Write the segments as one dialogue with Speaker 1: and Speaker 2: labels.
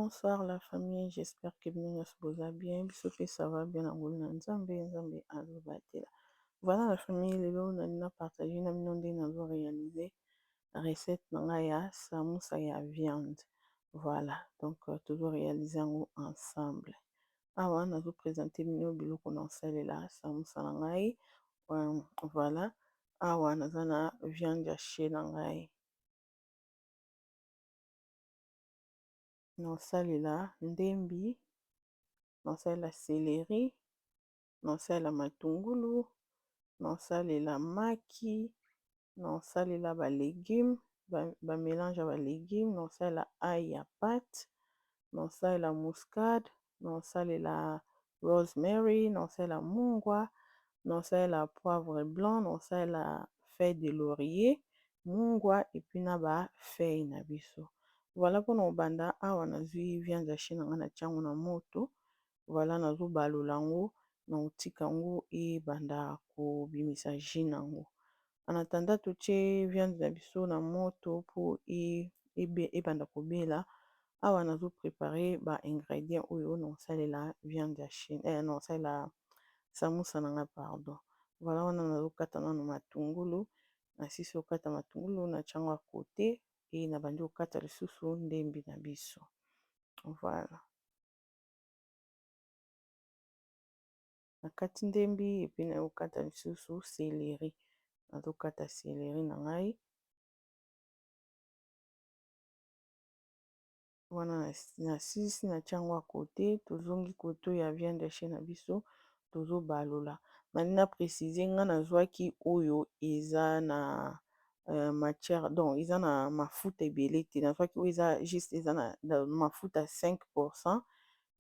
Speaker 1: Bonsoir la famille, j'espère que bino nyonso boza bien. Biso pe ça va bien na ngolu na Nzambe, Nzambe azobatela. Voilà la famille, lelo nalingi na partager na bino ndenge nazo réaliser recette na ngai ya samusa ya viande. Voilà, donc tozo réaliser yango ensemble. Awa nazo présenter bino biloko na osalela samusa na ngai. Voilà, awa naza na viande hachée na ngai. Naosalela ndembi, naosalela céleri, naosalela matungulu, naosalela maki, naosalela ba légume, ba mélange ya ba légume, naosalela ail ya pâte, naosalela muscade, naosalela rosemary, naosalela mungwa, naosalela poivre blanc, naosalela feuille de laurier, mungwa et puis na ba feuille na biso. Voilà, mpona kobanda awa nazwi viande hachée na ngai, natia yango na moto. Voilà, nazobalola yango na kotika yango ebanda kobimisa jus nango. En attendant totie viande na biso na moto mpo ebanda kobela, awa nazo préparer ba ingrédient oyo nakosalela viande hachée, nakosalela samusa na ngai, pardon. Voilà, wana nazokata nano matungulu. Nasisi kokata matungulu, natia yango ya côté e nabandi kokata lisusu ndembi na biso. Voilà, nakati ndembi et puis nakokata lisusu céleri. Nazokata céleri na ngai wana, nasilisi, natia yango ya côté. Tozongi koto ya viande hachée na biso, tozobalola. Nalingi na préciser, nga nazwaki oyo eza na matière, donc eza na mafuta ebele te. Nazwaki oyo eza juste eza na mafuta 5%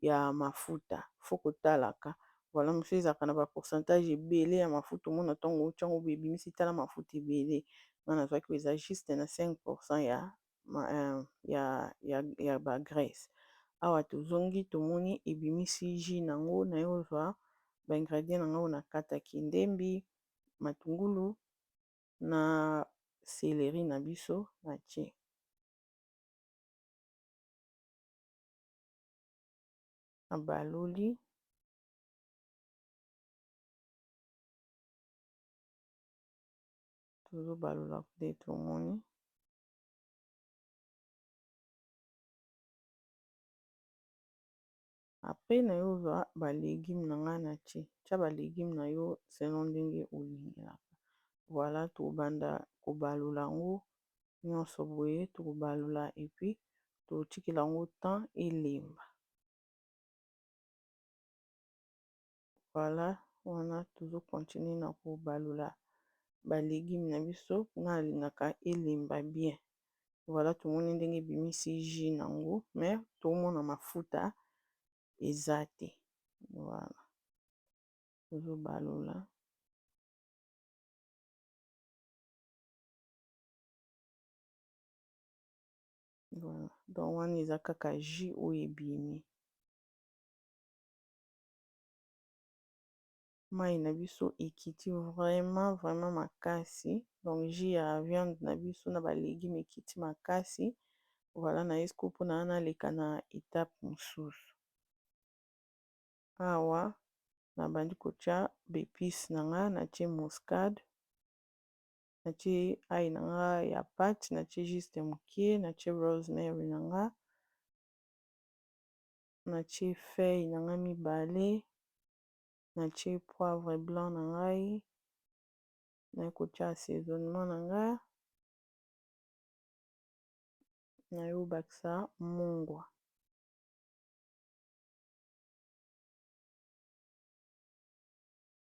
Speaker 1: ya mafuta. Faut kotalaka. Voilà, mosusu ezalaka na ba pourcentage ebele ya mafuta, omona ntongo otiango boye ebimisi tala mafuta ebele. Nga nazwaki oyo eza juste na 5% ya ba graisse. Awa tozongi, tomoni ebimisi jus nango. Naye kozwa ba ingrédient na ngai oyo nakataki: ndembi, matungulu na céleri na biso. Natie, nabaloli. Tozobalola nde tomoni. Après naye kozwa ba légume na ngai, natie. Tia ba légume na yo selon ndenge olingelaka. Voilà, tobanda kobalola yango nyonso boye. Tokobalola et puis totikela yango temps elemba. Voilà, wana tozo continuer na kobalola ba légume na biso. Nga alingaka elemba bien. Voilà, tomoni ndenge ebimisi jus nango, mais tomona mafuta eza te. Voilà, tozobalola. Voilà, donc wana eza kaka jus oyo ebimi. Mai na biso ekiti vraiment vraiment makasi, donc jus ya viande na biso na ba légume ekiti makasi. Voilà, naye sikoyo mpona naleka na étape mosusu. Awa nabandi kotia ba épice na nga. Natie muscade, natie ail na nga ya pâte, natie juste mokie, natie rosemary na nga, natie feuille na nga mibale, natie poivre blanc na ngai, naye kotia assaisonnement na nga, naye kobakisa mungwa.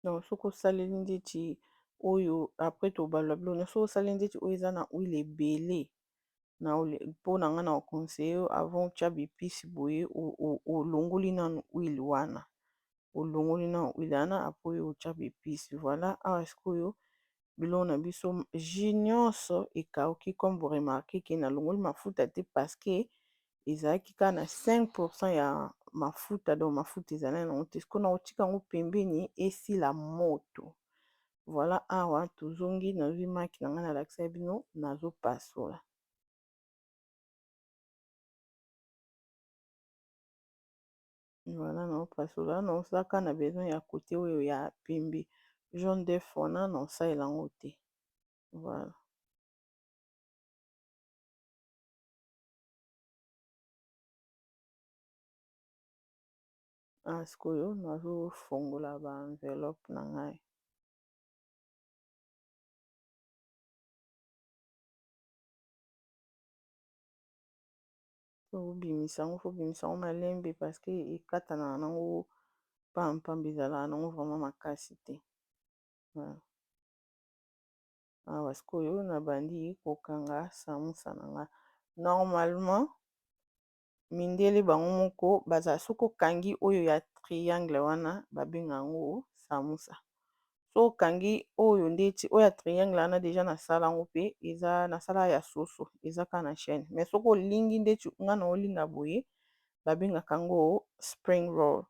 Speaker 1: Donc soki osaleli ndeti oyo, après tobalola biloko nyonso, soki osaleli ndeti oyo eza na huile ebele, mpo na nga na conseiller, avant otia ba épice boye, olongoli nanu huile wana, olongoli nanu huile wana, après oyo otia ba épice. Voilà, awa sikoyo biloko na biso, jus nyonso ekauki. Comme vous remarquez que nalongoli mafuta te parce que ezalaki kaka na 5% ya mafuta, donc mafuta ezalaki nango te. Sikoyo na kotika yango pembeni esila moto. Voilà, awa tozongi, nazwi maki na ngai, nalakisa bino, nazopasola. Voilà, naopasola naosaka na besoin ya kote oyo ya pembe, jaune d'oeuf wana naosalela yango te. Voilà, awa sikoyo nazofongola ba enveloppe na ngai. Obimisa yango, faut obimisa yango malembe parce que ekatanaka nango pampamba, ezalaka nango vraiment makasi te. Awa sikoyo na bandi kokanga samusa na nga. Normalement mindele bango moko bazala, soki okangi oyo ya triangle wana babenga yango samusa. So okangi oyo ndeti oyo ya triangle wana, deja nasala yango mpe eza nasala ya soso, eza ka na chaîne. Mais soki olingi ndeti nga na olinga boye, babengaka yango spring roll.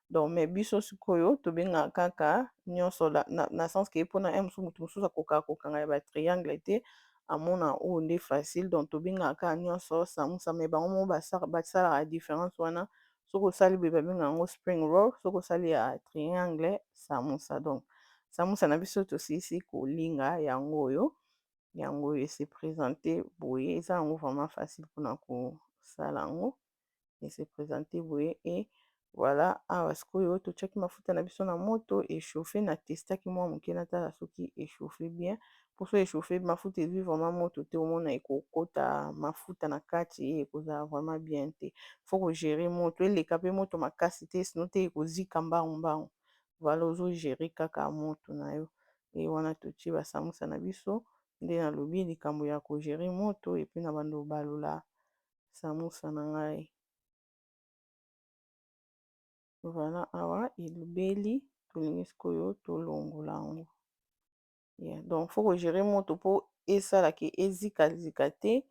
Speaker 1: Donc mais biso sikoyo tobengaka kaka nyonso na sens ke mpona ye mosusu, moto mosusu akokaka kokanga ya ba triangle te, amona oyo nde facile. Donc tobengaka kaka nyonso samusa, mais bango moko basalaka différence wana. Soki osali boye babengaka yango spring roll, soki osali ya triangle samusa. Donc samusa na biso tosilisi kolinga yango oyo, yango oyo ese présente boye, eza yango vraiment facile mpona kosala yango, ese présente boye. Et voilà, awa sikoyo totiaki mafuta na biso na moto echauffe, na testaki mwa moke natala soki echauffe bien, mpo so echauffe mafuta ezwi vraiment moto te, omona ekokota mafuta na kati, ekozala vraiment bien te. Faut kogérer moto, eleka mpe moto makasi te, sinon te ekozika mbangu mbangu. Voilà, ozogérer kaka moto na yo. E wana totie basamusa na biso, nde nalobi likambo ya kogérer moto. Et puis na bando balola samusa na ngai. Voilà, awa elobeli tolingi sikoyo tolongola yango. Yeah. Donc faut kogérer moto mpo esalaka ezikazika te,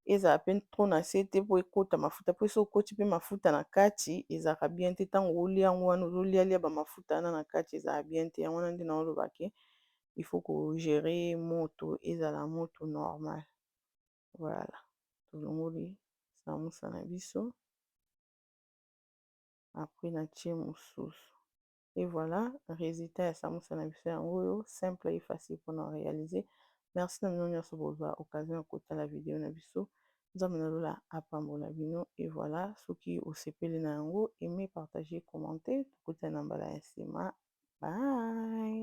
Speaker 1: ezala mpe trop na se te mpo ekota mafuta, mpo soki okoti mpe mafuta na kati ezalaka bien te. Ntango olia yango wana, ozolialia bamafuta wana na kati, ezala bien te. Yango wana nde naolobake il faut kogérer moto, ezala moto normal. Voilà, tolongoli samusa na biso, après natie mosusu. Et voilà, résultat ya samusa na biso yango oyo, simple et facile mpona réaliser. Merci na bino nyonso bozwa occasion ya kotala video na biso. Nzambe na lola apambola bino. Et voilà, soki osepeli na yango, aime, partage, commente. Tokutana na mbala ya nsima, bye.